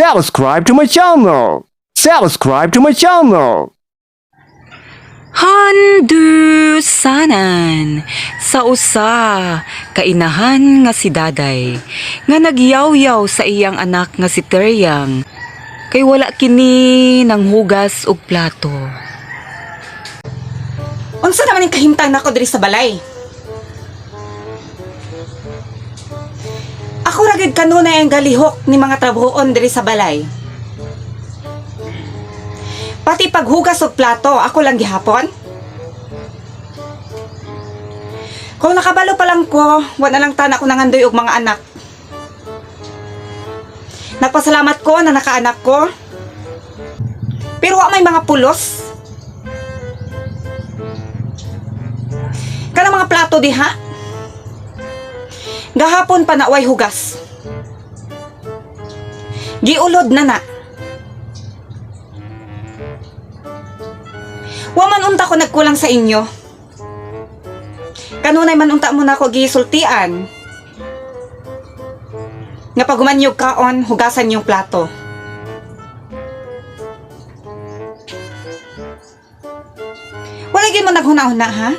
Subscribe to my channel. Subscribe to my channel. Handusanan sa usa kainahan nga si Daday nga nagyawyaw sa iyang anak nga si Teryang kay wala kini nang hugas og plato. Unsa naman yung kahimtang nako diri sa balay? Ako ra gyud kanunay ang galihok ni mga trabahoon diri sa balay. Pati paghugas og plato, ako lang gihapon. Kung nakabalo pa lang ko, wala lang tana ko nangandoy og mga anak. Nagpasalamat ko na nakaanak ko. Pero wa may mga pulos. Kanang mga plato diha. Gahapon pa na way hugas. Giulod na na. Wa man unta ko nagkulang sa inyo. Kanunay man unta mo na ako gisultian. Nga pag humanyog kaon, hugasan yung plato. Wala gyud mo naghuna-huna, ha?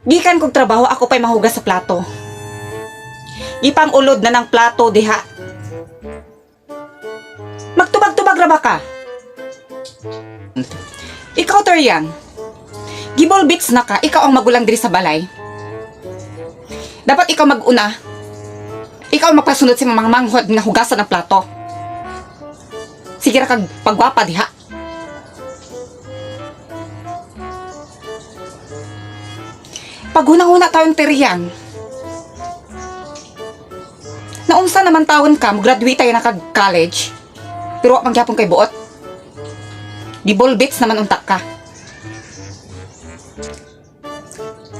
Gikan kog trabaho, ako pa'y mahugas sa plato. Ipang ulod na ng plato diha. Magtubag-tubag ra ba ka? Ikaw, Terian. Gibol bits na ka, ikaw ang magulang diri sa balay. Dapat ikaw maguna. Ikaw ang magpasunod sa mga manghod nga hugasan ng plato. Sige ra kag pagwapa diha. Paghuna-huna tawon Terian. Naunsa naman tawon ka, mo-graduate tayo na kag college. Pero wa man gyapon kay buot. Gibol bits naman unta ka.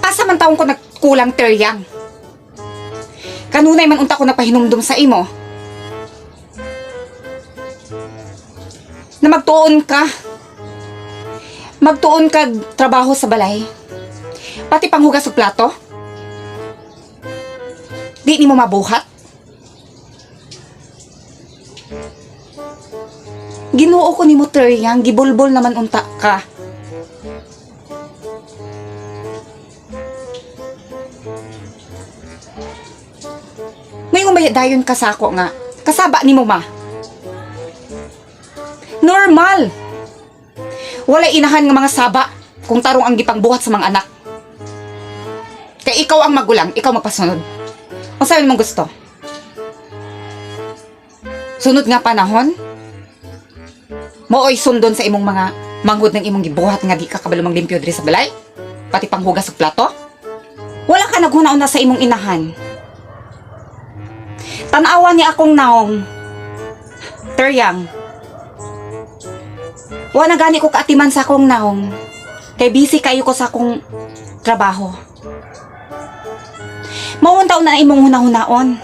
Asa man taon ko nagkulang, Teryang? Kanunay man unta ko napahinumdum sa imo. Na magtuon ka. Magtuon ka trabaho sa balay. Pati panghugas og plato. Di nimo mabuhat. Ginoo ko nimo, Teryang, gibulbol naman unta ka. Ngayon may dayon ka sa ako nga. Kasaba nimo ma. Normal. Wala inahan nga mga saba kung tarong ang gipangbuhat sa mga anak. Kay ikaw ang magulang, ikaw magpasunod. Unsa man mong gusto? Sunod nga panahon? Mooy sundon sa imong mga manghod ng imong gibuhat nga di ka kabalo manglimpyo diri sa balay? Pati panghugas og plato? Wala ka naghuna-una sa imong inahan. Tanawa ni akong naong. Teryang. Wa na gani ko kaatiman sa akong naong. Kay busy kayo ko sa akong trabaho. Mauntaw na imong hunahunaon.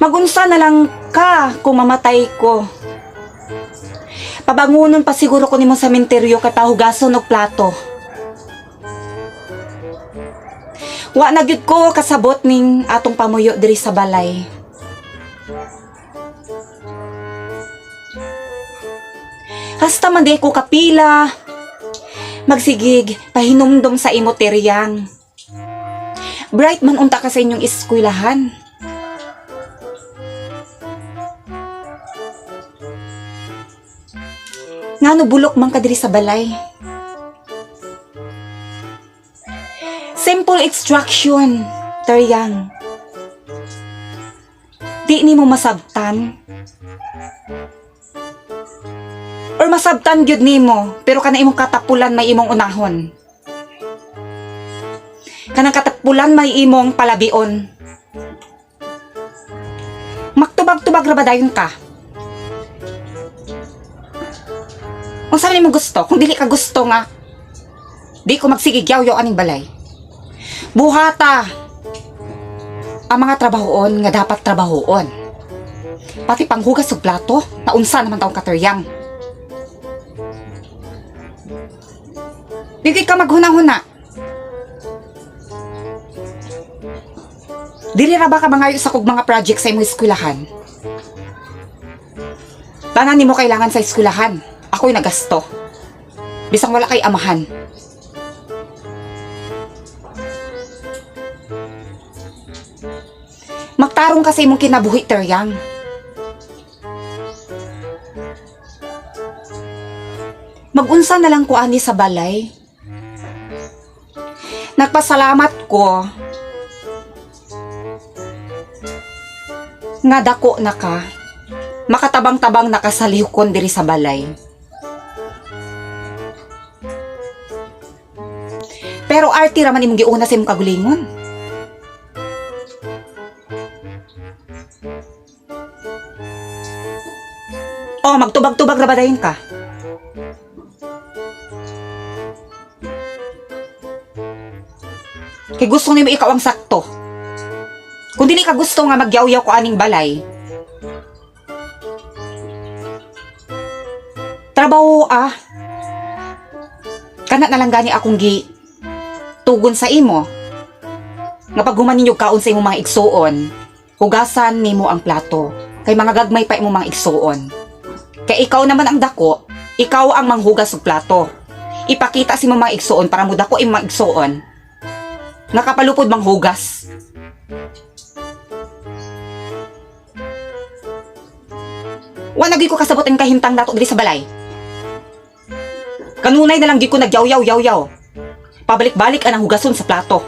Magunsa na lang ka kung mamatay ko. Pabangunon pa siguro ko nimo sa menteryo kay pahugason og plato. Wa na gyud ko kasabot ning atong pamuyo diri sa balay. Hasta man di ko kapila. Magsigig, pahinumdom sa imo, Teryang. Bright man unta ka sa inyong eskwelahan. Ngano bulok man ka diri sa balay? Simple extraction, Teryang. Di nimo masabtan. Or masabtan gyud nimo, pero kana imong katapulan may imong unahon. Kanang katapulan may imong palabion. Magtubag-tubag ra ba dayon ka? Unsa man imong gusto? Kung dili ka gusto nga, di ko magsigig yaw aning balay. Buhata ang mga trabahoon nga dapat trabahoon. Pati panghugas og plato, naunsa naman taong kateryang. Di gyud ka maghuna-huna. Dili ra ba ka mangayo sa kog mga project sa imong eskwelahan? Tanan nimo kailangan sa eskwelahan. Ako'y nagasto. Bisang wala kay amahan. Magtarong ka sa imong kinabuhi, Teryang. Magunsa na lang ko ani sa balay. Nagpasalamat ko nga dako na ka. Makatabang-tabang na ka sa lihukon diri sa balay. Pero arti raman imong giuna sa imong kagulingon. Oh, magtubag-tubag ra ba dayon ka? Kay gusto nimo ikaw ang sakto. Kung dili ka gusto nga magyaw-yaw ko aning balay, trabaho ah. Kana na lang gani akong gi tugon sa imo. Nga pag human ninyo kaon sa imong mga igsuon, hugasan nimo ang plato. Kay mga gagmay pa imong mga igsuon. Kay ikaw naman ang dako, ikaw ang manghugas og plato. Ipakita sa imong mga igsuon para mo dako imong mga igsuon. Nga kapalupod manghugas. Wa na gyud ko kasabot ang kahimtang nato diri sa balay. Kanunay na lang gyud ko nagyaw-yaw yaw-yaw. Pabalik-balik anang hugason sa plato.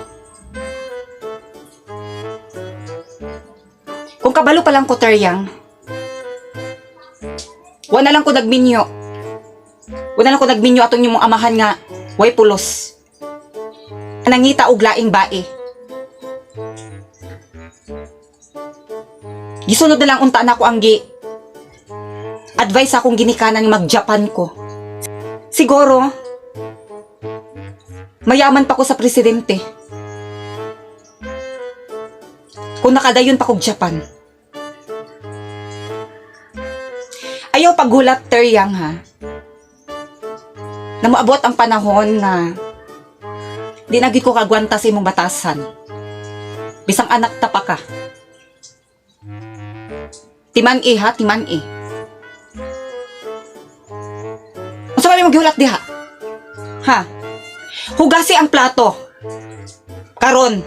Kung kabalo pa lang ko, Teryang, wa na lang ko nagminyo. Wa na lang ko nagminyo atong imong amahan nga way pulos. Nangita og laing bae. Gisunod na lang unta nako ang gi advice akong ginikanan mag-Japan ko. Siguro, mayaman pa ko sa presidente. Kung nakadayon pa kog Japan. Ayaw paghulat, Teryang, ha? Na moabot ang panahon nga di na gyud ko kagwanta sa imong batasan. Bisang anak ta pa ka. Timan eh, ha? Timan eh. Unsa man imong gihulat diha? Ha? Hugasi ang plato. Karon.